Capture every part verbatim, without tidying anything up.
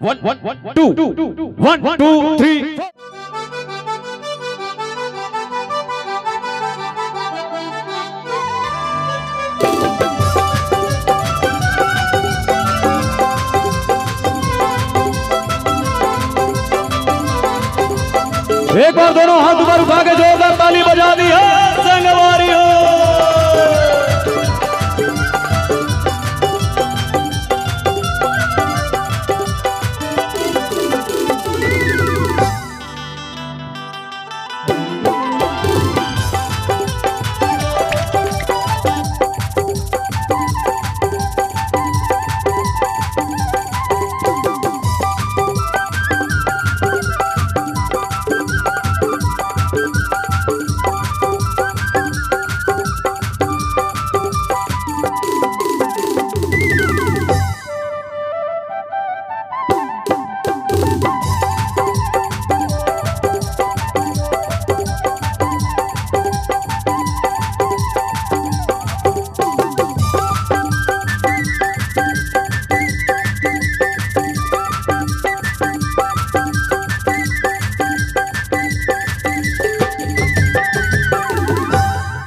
One, one, two, one, two, three, four. एक बार दोनों हाथ ऊपर उठा के जोरदार ताली बजा दी है, संगवारी हो।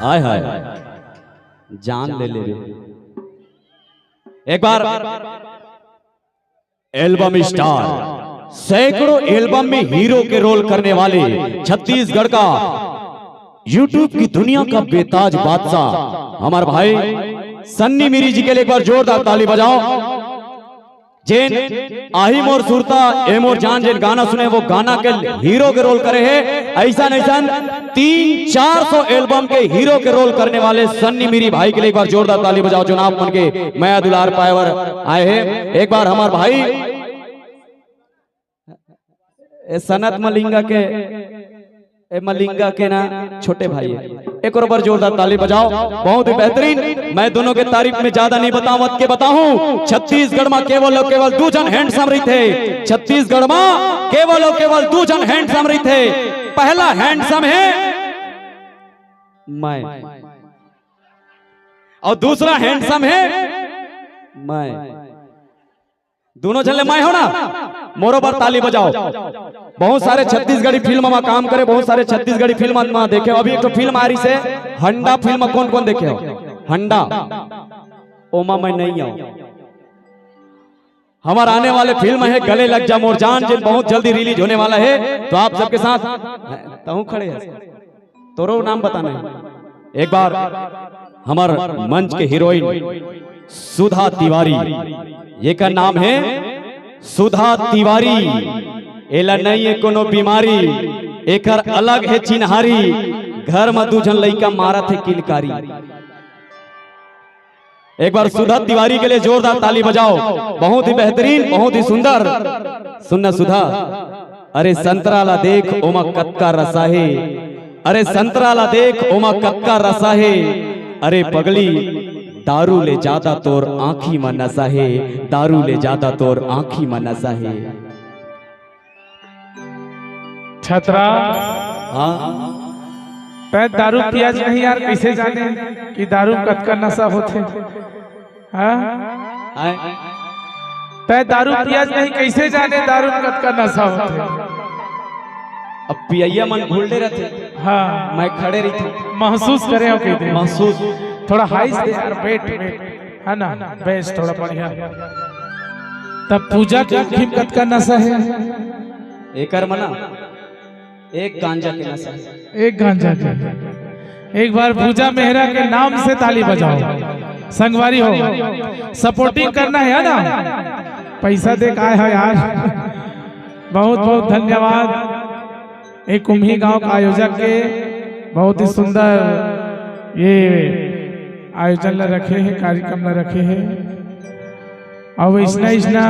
आय हाय, जान ले ले रे। एक बार एल्बम स्टार, सैकड़ों एल्बम में हीरो के रोल करने वाले, छत्तीसगढ़ का, YouTube की दुनिया का बेताज बादशाह, हमारे भाई सन्नी मिरी जी के लिए एक बार जोरदार ताली बजाओ। जेन आही मोर सुरता, ए मोर जान, जेन गाना सुने, वो गाना के हीरो के रोल करे हे। ऐसन ऐसन तीन चार सौ एल्बम के हीरो के रोल करने वाले सन्नी मिरी भाई के लिए एक बार जोरदार ताली बजाओ, जो आप मन के मया दुलार पाए बर आए हे। एक बार हमार भाई ए सनत मलिंगा के, ए मलिंगा के ना छोटे भाई हे। एक और बार जोरदार ताली बजाओ, बहुत ही बेहतरीन। मैं दोनों के तारीफ में ज्यादा नहीं बतावत के बताहूं, छत्तीसगढ़ में केवल और केवल दू झन हैंडसम रहिथे। छत्तीसगढ़ में केवल और केवल दू झन हैंडसम रहिथे। पहला हैंडसम हे मैं, और दूसरा हैंडसम हे मैं। दोनों झन ले मैं हो ना, मोरो बर ताली बजाओ। बहुत सारे छत्तीसगढ़ी फिल्म में काम करे, बहुत सारे छत्तीसगढ़ी फिल्म में देखे हो। अभी एक ठो फिल्म आ रही से हंडा फिल्म, कौन कौन देखे हो हंडा? ओमा मैं नहीं आऊं। हमार आने वाले फिल्म हे गले लग जा मोर जान, जिन बहुत जल्दी रिलीज होने वाला हे, तो आप सबके साथ तहूं खड़े हे। तोरो नाम बताना हे। एक बार हमर मंच के हीरोइन सुधा तिवारी, एकर नाम हे सुधा तिवारी। एला नइ हे कोनो बीमारी, एकर अलग हे चिन्हारी। घर म दू झन लइका मारत हे किलकारी। एक बार सुधा तिवारी के लिए जोरदार ताली बजाओ। बहुत ही बेहतरीन, बहुत ही सुंदर। सुन ना सुधा, अरे संतरा ला देख, ओमा कतका रसा हे। अरे संतरा ला देख, ओमा कतका रसा हे। अरे पगली, दारू ले जादा तोर आँखी म नसा हे, दारू ले जादा तोर आँखी म नसा हे। छतरा, हाँ। तैं दारू पियाज नहीं यार, कइसे जाने कि दारू कतका नसा होथे? हाँ? आय। तैं दारू पियाज नहीं, कइसे जाने दारू कतका नसा होथे? अब पियैया मन घुलडे रथे। हाँ। मैं खड़े रहिथंव। महसूस करे हो कहिथे। महसूस। थोड़ा हाइस दे यार, बैठ, बैठ। हे ना? बैस थोड़ा बढ़िया। तब पूजा के आँखी म कतका नसा हे? एकर म ना, एक गांजा के नसा हे। एक गांजा के। एक बार पूजा मेहरा के नाम से ताली बजाओ। संगवारी हो, सपोर्टिंग करना हे ना? पैसा दे के आए हो यार। बहुत बहुत धन्यवाद। एक कुम्ही गांव का आयोजक के बहुत ही सुंदर ये आयोजन ला रखे हे, कार्यक्रम ला रखे हे। अउ अइसना, अइसना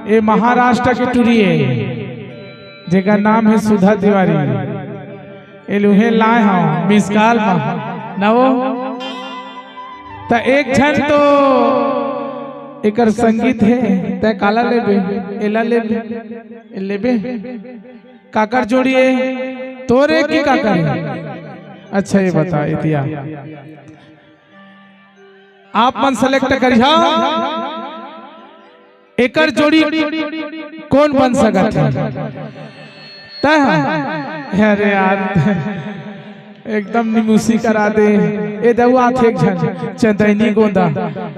ये महाराष्ट्र के टुरी हे, जेकर नाम हे सुधा तिवारी। ए लुहे लाए हंव मिस कॉल म, न वो। त एक झन तो एकर संगीत हे, तैं काला लेबे, एला लेबे, ए लेबे। काकर जोड़ी हे, तोरे की काकर हे? अच्छा, ये बता, इतिया। आप मन सेलेक्ट करिहा। एकर जोड़ी कोन बन सकत हे? तैं? अरे यार, एकदम निमुसी करा दे। ए दऊ आथे एक झन, चंदैनी गोंदा।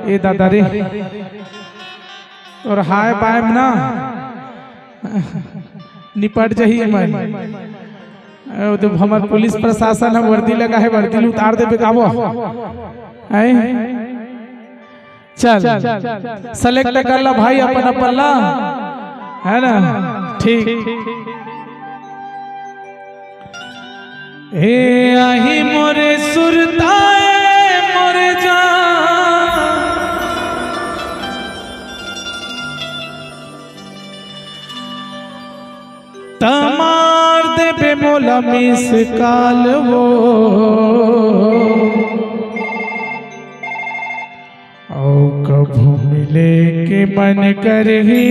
ए दादा रे, अउ हाय बाय म ना निपट जही मन। अरे, वो तो हमर पुलिस प्रशासन ह वर्दी लगा हे, वर्दी ल उतार देबे का वो? हैं? चल, select कर ला भाई अपन अपन ला, है ना? ठीक। हे आही मोरे सुरताए मोरे जान, त मार देबे मोला miss call वो। अउ कभू मिले के मन करही,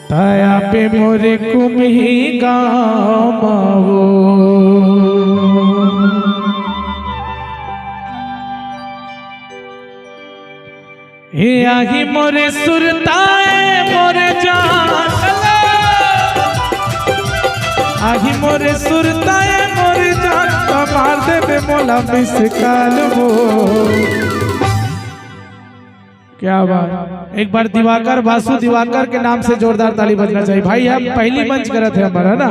त आबे मोरे कुमही गाँव म वो। हे आही मोरे सुरताए मोरे जान, आही मोरे सुरताए मोरे जान, त मार देबे मोला miss call वो। क्या बात, एक बार दिवाकर, बासु दिवाकर के नाम से जोरदार ताली बजना चाहिए भाई। हम पहली मंच करत हे हमर, है ना?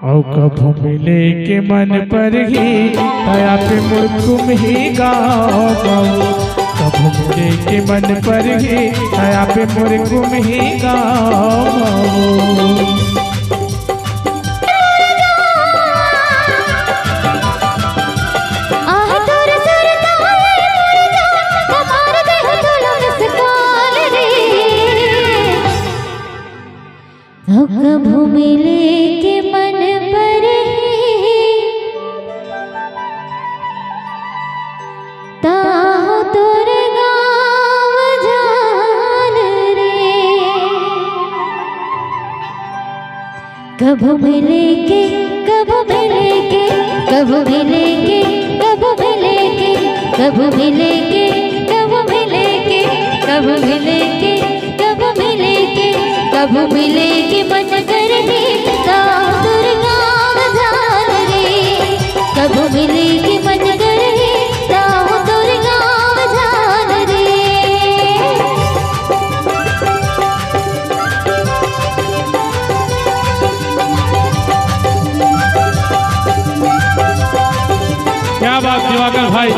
अउ कभू मिले के मन परही, त आबे मोर कुमही गाँव म वो। कभू मिले के मन परही, त आबे मोर कुमही गाँव म वो। अउ कभू मिले के मन परही, त आहूँ तोर गाँव जान रे। कभू मिले के, कभू मिले के, कभू मिले के, कभू मिले के, कभू मिले के, कभू मिले के, कभू मिले के, कभू मिले के, कभू मिले के मन करही, त आहूँ तोर गाँव जान रे। कभू मिले के मन करही, त आहूँ तोर गाँव जान रे। क्या बात दिवाकर भाई।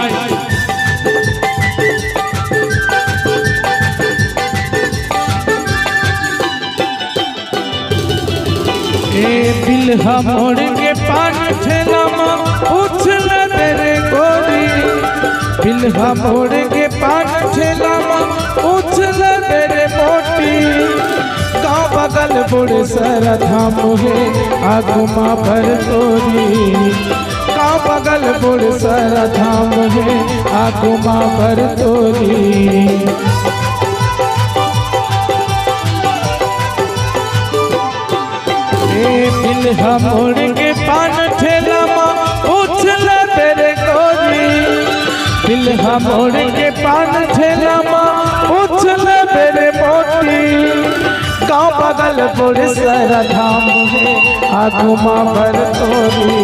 ए बिलहा मोड़ के पान ठेला म उछल दे रे गोरी, बिलहा मोड़ के पान ठेला म उछल दे रे मोटी। गाँव बगल बड़े सरधा म हे, आगू म बर तोरी। गाँव बगल बड़े सरधा म हे, आगू म बर तोरी। ए बिलहा मोड़ के पान ठेला म उछल दे रे गोरी, बिलहा मोड़ के पान ठेला म उछल दे रे मोटी। गाँव बगल बड़े सरधा म हे, आगू म बर तोरी।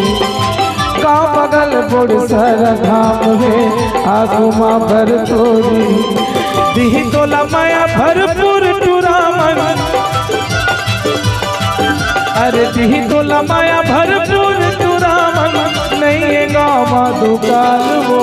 गाँव बगल बड़े सरधा म हे, आगू म बर तोरी। दिही तोला मया भरपूर टुरा मन, अरे दिही तोला मया भरपूर टुरा मन, नइ हे गाँव म दुकाल वो।